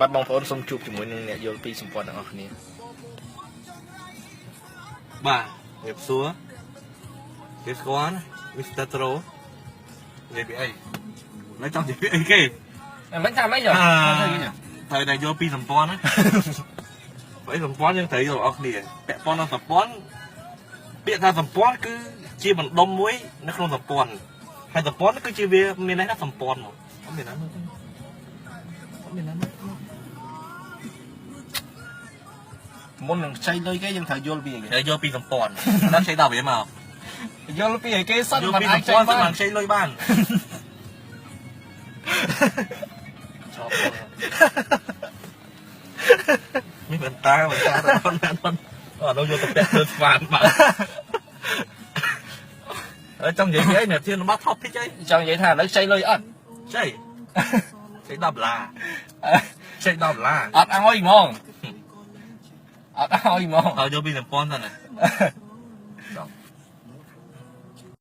បាទបងប្អូនសូមជួបជាមួយនឹងអ្នកយល់ពីសម្ព័ន្ធទាំងអស់គ្នា។ បាទរៀបសួរគេស្គាល់ណា Mr. Tro និយាយពីអីនៅចង់និយាយពីអីគេ? មិនថាម៉េចហ៎? ត្រូវតែយល់ពីសម្ព័ន្ធណា ព្រោះអីសម្ព័ន្ធយើងត្រូវយល់អស់គ្នាពាក់ព័ន្ធនឹងសម្ព័ន្ធពាក្យថាសម្ព័ន្ធគឺជាបណ្ដុំមួយនៅក្នុងសម្ព័ន្ធហើយសម្ព័ន្ធគឺជាវាមានន័យថាសម្ព័ន្ធមកអត់មានណាមើលទេអត់មានណាមើល។ មុននឹងខ្ចីលុយគេយើងត្រូវយល់ពីគេ ត្រូវយល់ពីសម្ព័ន្ធដល់ខ្ចីដល់វាមក យល់ពីគេសិន យល់ មិន ពីសម្ព័ន្ធ អាចខ្ចីបាន បានខ្ចីលុយបាន ชอบមានបន្តតាបន្តតាអត់អត់អត់ដល់យកទៅពាក់ធ្វើស្វានបាទអើចង់និយាយពីអីអ្នកធានរបស់ topic អី? ចង់និយាយថាឥឡូវខ្ចីលុយអត់? ចៃចៃ10ដុល្លារចៃ10ដុល្លារ។ អត់ឲ្យហ្មងអត់ឲ្យហ្មង។ ហើយយកពីសម្ព័ន្ធទៅណាចង់